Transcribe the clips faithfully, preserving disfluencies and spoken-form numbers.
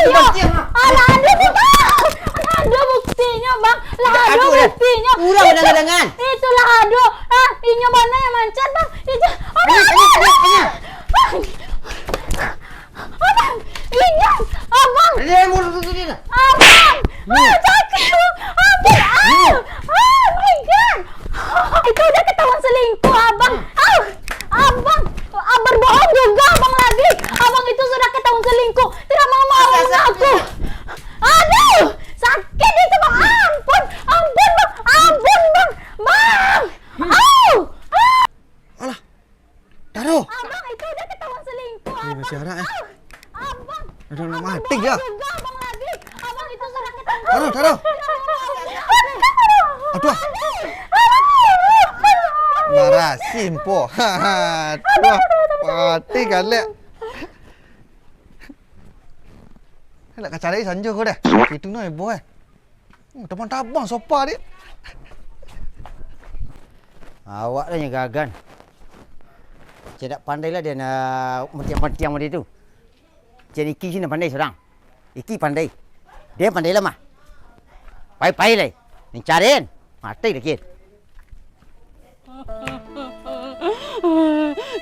Buktinyo. Alah, ado bukti-, alah, ado buktinyo, Bang. Lah, ado buktinyo. Urang badangan-dangan. Itu, itulah ado. Ah, inyo bana nan mancet, Bang. Itu. Alah, alah, alah, alah. Bang. Abang, inyo, Abang. Abang. Ah, sakik, Bang. Ampun. Ah, ah, my God. Itu udah ketahuan selingkuh, Abang. Ah, Abang, ah, berbohong juga Abang lagi. Abang itu sudah ketahuan selingkuh. Tidak mau mengaku. Aduh, sakit itu, Bang. Ampun, ampun, Bang. Ampun, Bang. Bang. Au. Ah. Alah, taruh. Abang itu udah ketahuan selingkuh, Abang. Masih arak, eh. Abang. Aduh, nak mati, ya. Juga, Abang lagi. Abang itu sudah ketahuan. Taruh, taruh. Aduh. Marah, simpo. Aduh, mati kalek. Nak kacari sanjo ko dah. Itu no ibu, eh. Hmm, tabang-tabang sopa, dek. Awak dah nyo gagan. Cak dak pandai lah dia nak mentiang-mentiang macam tu. Cak Iki sini pandai surang. Iki pandai. Dia pandai lah mah. Pai-pai lai. Mencarian. Mati lagi.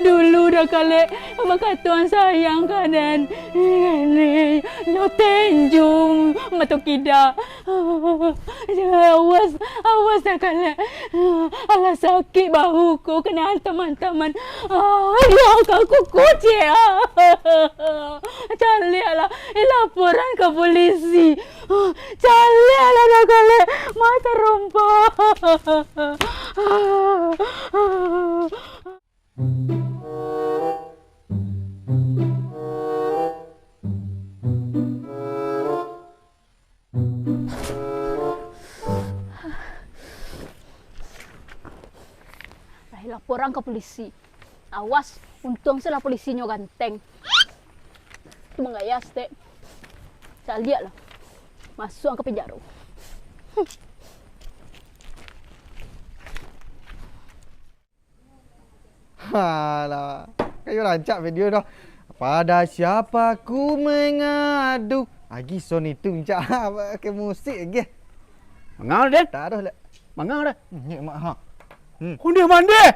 Dulu dah kalek, bakato sayang ka den. Ini, nyo tenjung, mato kida. Awas, awas dah kalek. Alah sakik bahu ko, kena taman-taman. Ah, ya, aku kucek. Caliak lah, laporan ka polisi. Caliak lah dah kalek, mata rompa. Lai laporan ka polisi. Awas, untuang se lah polisinyo ganteng. Tu manggayas, Tek. Caliak lah. Masuak ka penjaro. Halah. Kayo rancak video tu. Pada siapa ku mengadu? Agi sound itu, Cak. Pakai musik agi. Manga, Den? Taruh lah. Manga, Den? Hmm, ni mak, ha. Hmm. Ondeh mandeh.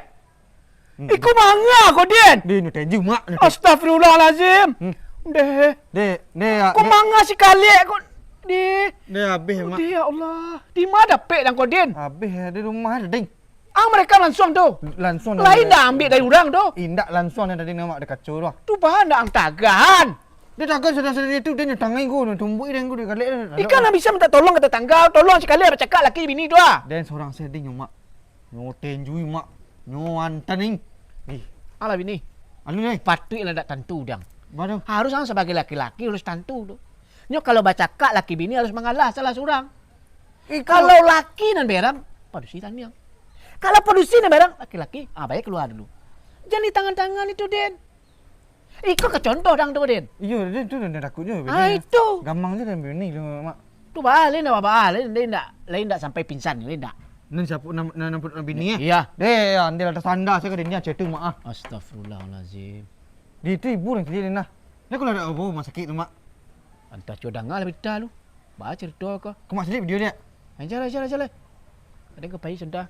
Hmm. Iko manga ko, Den? Deh, ni tenju, Mak. Ni tenju. Astagfirullahalazim. Hmm. Deh. Deh, deh, ya, ko deh. Manga si kalek ko, deh. Deh, habis, Mak. Deh, ya Allah. Di ma dapek dan ko, Den? Habis, ya, di rumah ada, Ding. Ah, mereka langsung tu? Langsung. Lain dah ambil dari urang tu? Indak, langsung yang tadi, Mak, ada kacau tu. Tu bahan dah ang tagan. Dia tagan sadang-sadang itu, dia nyo tangai ko, nyo tumbuik dan ko, dia kalek. Ikan nak bisa minta tolong ke tetangga, tolong sekali bacakak laki bini tu, ah. Dan seorang sedih, Mak. Nyo tenjui, Mak. Nyo antan, ing. Ih. Alah bini. Anu, eh. Patuiklah ndak tantu, Dang. Baru. Harus ang sabagai laki-laki harus tantu tu. Nyo kalau bacakak laki bini harus mangalah salah surang. Iko. Kalau laki nan berang, padusi taniang. Kalau padusi nan berang, laki-laki, ah, baik keluar dulu. Jan di tangan-tangan itu, Den. Iko ka contoh dang tu, Den. Iyo, Den, tu Den takutnyo. Ah, itu. Gamang tu Dan bini tu, Mak. Tu baa, lain ndak baa, lain, lain ndak, lain ndak sampai pingsan, lain ndak. Nan siapo nam-, nan, nan bini, eh? Iya. Deh, ya, andai lah tasanda sajo ka Den, ya, cek tu, Mak, ah. Astagfirullahalazim. Di itu ibu nan tadi, Den, nah. Nah, kalau ada apa rumah sakit tu, Mak? Antah cuba danga lah berita lu. Baa carito ko. Ko Mak sadiak video dia. Aja lah, aja lah, aja lah. Ada ke pai sudah.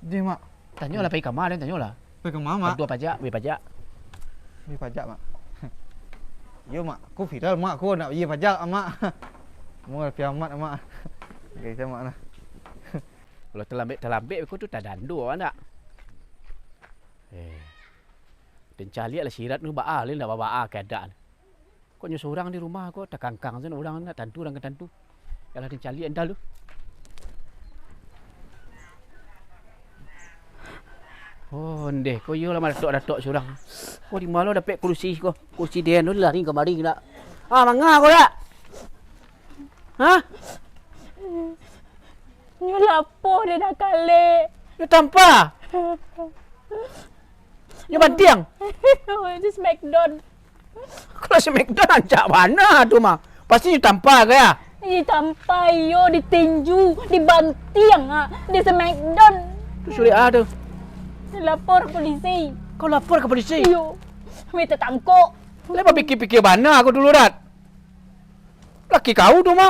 Deh, Mak. Tanyolah pai kama, tanyolah. Pai kama, Mak? Ado pajak, beli pajak. Beli pajak, Mak. Yo, Mak. Ko viral, Mak. Ko nak beli pajak, Mak. Murah piamat, Mak. Oke, sama lah. Kalau talambek-talambek ko tu tadando awak ndak? Eh. Den caliak lah sirat tu baa, lain ndak baa keadaan. Kok nyo surang di rumah ko, takangkang tu urang ndak tantu, urang ka tantu. Yalah, den caliak ndak lu. Oh, ndeh, ko iyolah madatok-datok surang. Ko di ma lo dapek kursi ko? Kursi den tu lari kamari ndak? Ah, manga ko dak? Hah? Nyo lapo dek Dakalek. Nyo tampa? Nyo bantiang? Di smackdown. Kalau smackdown rancak bana tu mah. Pasti nyo tampa ka, ya? Ditampa iyo, ditinju, dibantiang, ah, di smackdown. Tu sulik ah tu. Lapor polisi. Kau lapor ka polisi? Iyo. Minta tangkok. Lai bapikia-pikia bana ko dulu, Rat. Kikau tu mah.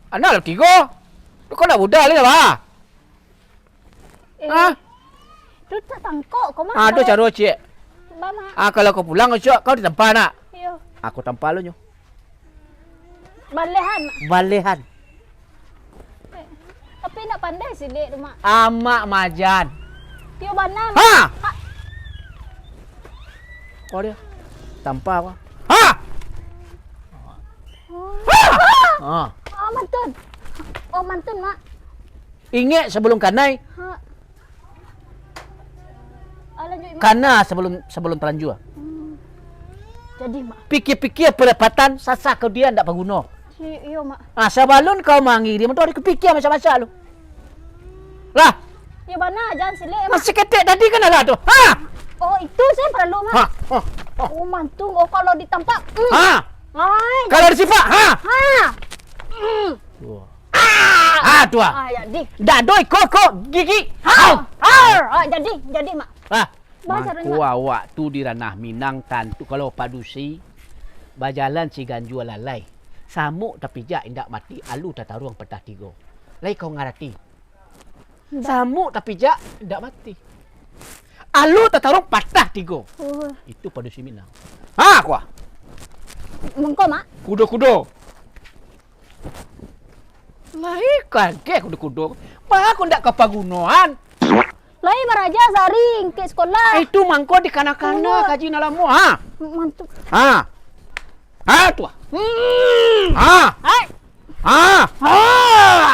Anak lah tigo. Kau nak budak lagi apa? Eh, ah, tu tak tangkok kau mah. Ah, tu caro ciek. Ba, Mak. Ah, kalau kau pulang, kau cok, kau ditampa nak? Iyo. Aku tampa lu nyo. Balehan, Mak. Balehan. Eh, tapi nak pandai silik tu, Mak. Amak majan. Iyo bana, Mak. Ha! Ha! Kau dia. Tampa apa? Ha! Oh. Ha! Ha! Oh, mantun. Oh, mantun, Mak. Ingek sabalum kanai. Ha. Ah, lanjut, Mak. Kana sabalum, sabalum talanjua. Hmm. Jadi, Mak. Pikia-pikia padapatan, sasa kau dia ndak baguno. I-, iyo, Mak. Ah, sabalum kau mangirim tu, ada kapikia masak-masak lu. Lah. Iyo bana, jan silik, Mak. Masih ketek tadi kan alah tu. Ha! Oh, itu sajo paralu, Mak. Ha, ha, ha. Oh, mantun. Oh, kalau ditampa. Hmm. Ha! Ai. Kalau disipak, ha! Ha! Hmm. Wah. Ah! Ah, tu ah. Ah, jadi. Dado iko ko gigi. Ha! Au! Ar! Ah, jadi, jadi, Mak. Ah, ba caronyo, mangko Mak. Awak tu di ranah Minang tantu kalau padusi bajalan si ganjua lalai. Samuk tapijak indak mati, alu tataruang patah tigo. Lai kau ngarati? Indak. Samuk tapijak indak mati. Alu tataruang patah tigo. Oh. Itu padusi Minang. Ha, kuah. Mangko, Mak. Kudo-kudo. Lai kageh kudo-kudo. Ba kok ndak kapagunoan. Lai baraja sahari ingkek sakolah. Eh, itu mangko dikana-kana. Iyo. Kaji nan lamo, ha? Mantap. Ha. Ha, tu. Hmm. Ha. Hai. Ha. Ha.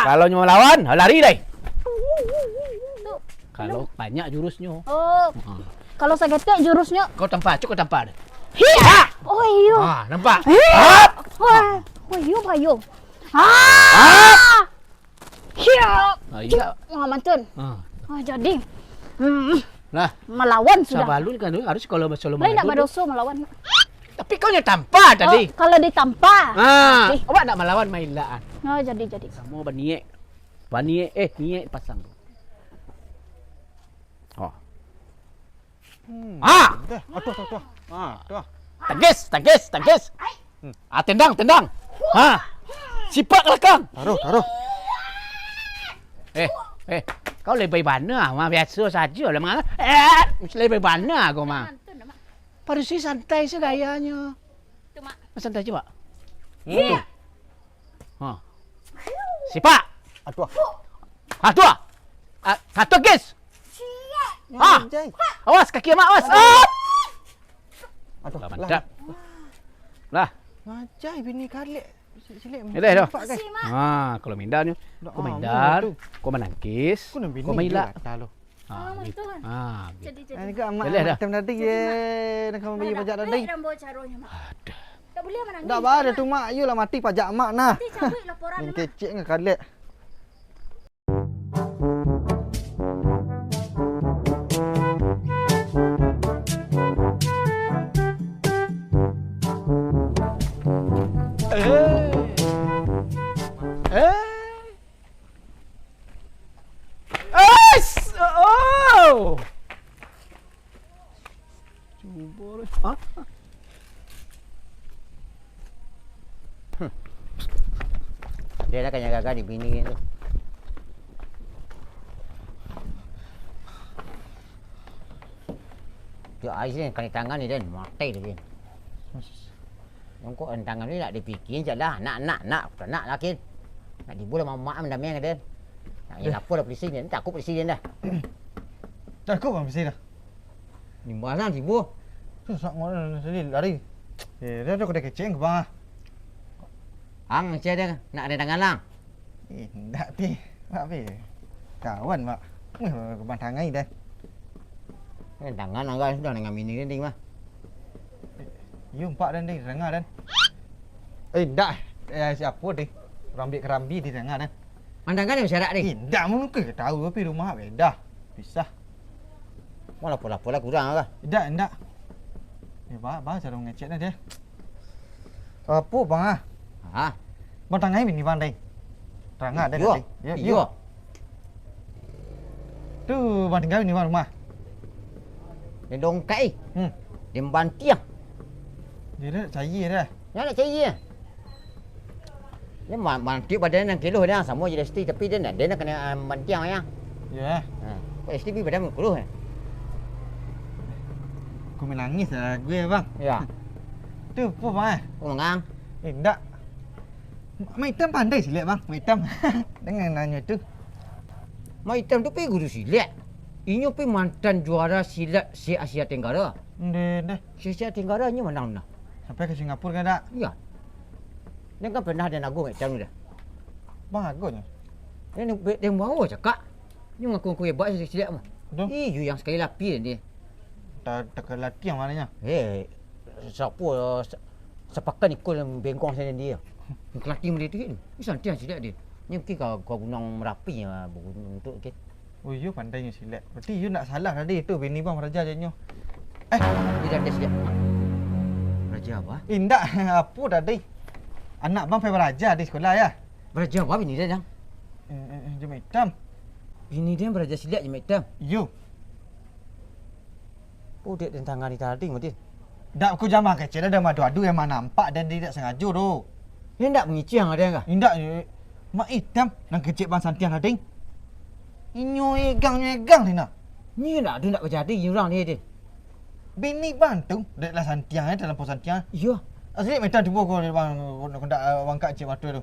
Kalau nyo malawan, lari dai. Tu. Kalau banyak jurusnyo. Oh. Ha. Kalau saketek jurusnyo. Kau tampa, cukup tampa deh. Hiya! Oh, iyo. Ha, nampak? Hiya! Ha. Wah, oh, iyo, bahayo. Ha. Ha. Hiya! Ah, iya. Wah, mantun. Ha. Ah, jadi. Hmm. Lah. Malawan sudah. Sabalun kan tu, harus kalau masalah Lai ndak mengadu. Badoso malawan. Tapi kau nyo tampa tadi. Oh, kalau ditampa. Ha, jadi. Awak ndak malawan mailaan. Oh, jadi, jadi. Samo baniek. Baniek, eh, niek pasang. Oh. Hmm. Ah! Dah, atuh, atuh, atuh. Ah, atuh. Tangkis, tangkis, tangkis. Hmm. Ah, tendang, tendang. Ha. Sipak ka lakang. Taruh, taruh. Eh, eh, kau lebai bana, mah biaso sajo lah, mah. Eh, lebai bana kau, mah. Padusi santai se gayanyo. Tu, Mak. Santai se, Mak. Hmm. Ha. Sipak. Atuh. Atuh. Ah, satu, guys. Ah. Anjay. Awas kaki Amak, awas. Aduh. Ah. Aduh, lah, mantap. Lah. Lah. Ngajai bini kalek. Silik-silik. Eleh dah. Nampak, guys? Makasih, Mak. Ha, kalau mindar nyo, kau mindar, kau manangkis, kau mailak. Ah, gitu. Ah, gitu. Jadi, jadi. Eleh dah. Macam tadi, ye, nak kamu bagi pajak tadi. Aduh. Tak boleh manangis. Ndak baa tu, Mak. Iyolah mati pajak Mak nah. Nanti cabut laporan, Mak. Yang kecek dengan kalek. Ais! Oh! Cubo lu. Ha? Ado lah kanyaga-aga di bini tu. Tu ais ni, kali tangan ni, Den. Mati tu, Den. Mangko tangan ni nak dipikirin, cak lah. Nak, nak, nak. Nak lah, kin. Nak dibunuh mamak mandamai, Den. Nak lapor lah polisi ni. Takut polisi, Den, dah. Takut bang polisi dah. Nimbal nah tibo. Susah ngorang tadi lari. Eh, dia tu kedai kecek ke bang ah. Ang cek dia nak ada tangan lang. Eh, ndak pi. Mak pi. Kawan mak. Weh, kebang tangai dah. Eh, tangan angga sudah dengan mini ni mah. Yo empat dan deh, dengar dan. Eh, ndak. Eh, siapa deh? Rambik kerambi di dengar dan. Mandangkan yang syarak ni. Eh, indak mungkin tahu tapi rumah beda. Pisah. Mau lapor-lapor lah kurang lah. Indak, indak. Eh, bah, bah, cara ngecek dah dia. Apa bang ah? Ha? Bang tangai bini bang dai. Terang ah, dai. Yo. Yo, yo. Tu bang tinggal bini bang rumah. Dia dongkai. Hmm. Dia bantiang. Dia nak cari dah. Dia nak cari. Dia ma-, mantiuk badan nan keluh dia, samo je Lesti, tapi dia nak, dia nak kena, ah, mantiang, ya. Yo, eh. Ha. Kok Lesti pi badan keluh, eh? Aku manangih lah gue, Bang. Ya. Tu, apa, Bang, eh? Kok mangang? Eh, ndak. Mak Itam pandai silek, Bang. Mak Itam. Dengan nanya tu. Mak Itam tu pi guru silek. Inyo pi mantan juara silat se-Asia Tenggara. Ndeh, ndeh. Se-Asia Tenggara inyo manang nah. Sampai ka Singapura kan, dak? Iya. Nan kan pernah den ago Mak Itam tu dah. Bang agonyo? Nan, nan bawa cakak. Inyo ngaku-ngaku hebat silek mah. Betul. Iyo, yang sakali lapih dia. Ta-, takah latihan mananyo? Eh, sapo, sa-, sapakan iko bengkong sandiri. Kelati model tu kan. Ni santiang silek dia. Ni mungkin ka, ka Gunung Merapi, ah, bagunung tu kan. Oh, iyo pandainyo silek. Berarti iyo ndak salah tadi tu, bini bang baraja je nyo. Eh, dia dah silek. Baraja apa? Eh, ndak, apo tadi? Anak bang pai baraja di sekolah, ya? Baraja apa bini dia, Jang? Eh, eh, eh, jo Mak Itam. Bini dia baraja silek jo Mak Itam? Iyo. Oh, dek den tangani tadi, Madin. Dak, ko jan kecek lah, dah madu-adu, emang nampak den dak sangajo tu. Dia ndak mangiciang ado kah? Indak, eh. Mak Itam nan kecek bang santiang tadi. Inyo egang, nyo egang, Dina. Ni ndak, dia ndak bajadi urang dia, Din. Bini bang tu, dek lah santiang, eh, talampau santiang. Iyo. Asli Mak Itam tibo ko, bang, ko ndak, eh, bangkak cek mata tu.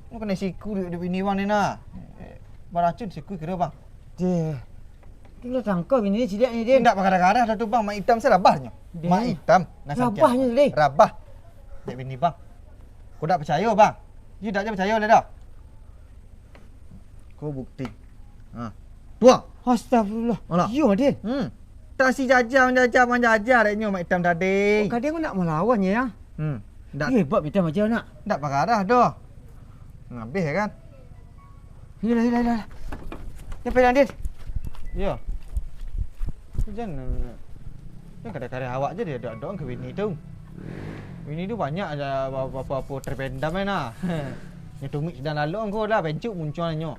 Nyo kanai siku dek, dek bini bang ni nah. Eh, baracun siku kiro, bang. Deh. Itulah tangkau bini ni silek ni, Din. Indak bagarah-garah dah tu, bang. Mak Itam se rabah nyo. Deh. Mak Itam nan santiang. Rabah nyo, Deh. Rabah. Dek bini bang. Ko dak picayo, bang. Iyo dak jan picayo lai dah. Ko bukti. Ha. Tuang. Astagfirullah. Alah. Iyo, Din. Hmm. Tak si jaja, manjaja, manjaja dek nyo Mak Itam tadi. Kok kadang nak malawan nyo, ya? Hmm. Ndak. Iyo, hebat Mak Itam aja nak. Ndak bagarah doh. Ngabih ya kan? Iyolah, iyolah, iyolah. Nyampe dah, Din. Iyo. Jan, jan kadang-kadang awak je diadok-adok ka bini tu. Bini tu banyak aja apa-apa terpendam kan nah. Nyo tumik sadang lalok ko lah, bencuk muncuang nyo.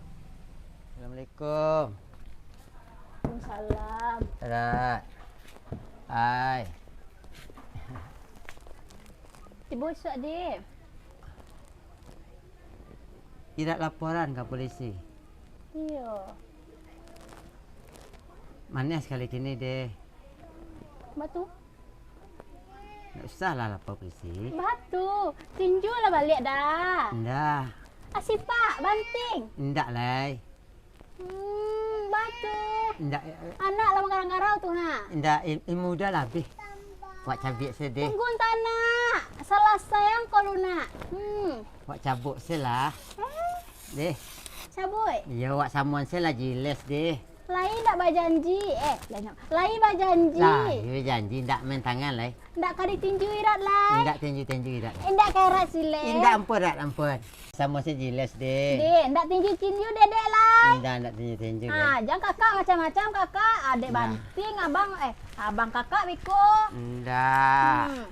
Assalamualaikum. Waalaikumsalam. Rak. Ai. Tibo isuak, Dek. Irak laporan ka polisi. Iyo. Mano sakali kini, Dek? Batu. Ndak usah lah lapor polisi. Batu. Tinju lah baliak dah. Ndak. Asipak, banting. Ndak lai. Hmm, batu. Ndak, eh, eh. Anak lah manggarau-garau tu, ha. Ndak, il-, ilmu udah lah abih. Wak cabiak se, Dek. Tunggu ntah, nak. Salasai ang ko lu, nak. Hmm. Wak cabuik se lah. Eh? Deh. Cabuik? Iyo, wak samuan se lah jiles, Deh. Lai ndak bajanji? Eh, lai ndak, lai bajanji. Lai bajanji, ndak main tangan lai. Ndak ka ditinju irak lai. Ndak tinju-tinju irak lai. Indak ka irak silek. Indak ampun, irak ampun. Samo se jiles, Dek. Dek, ndak tinju-tinju dedek lai. Indak, ndak tinju-tinju, Dek. Ah, jan kakak macam-macam, kakak. Adek banting, abang, eh, abang kakak biko. Indak. Hmm.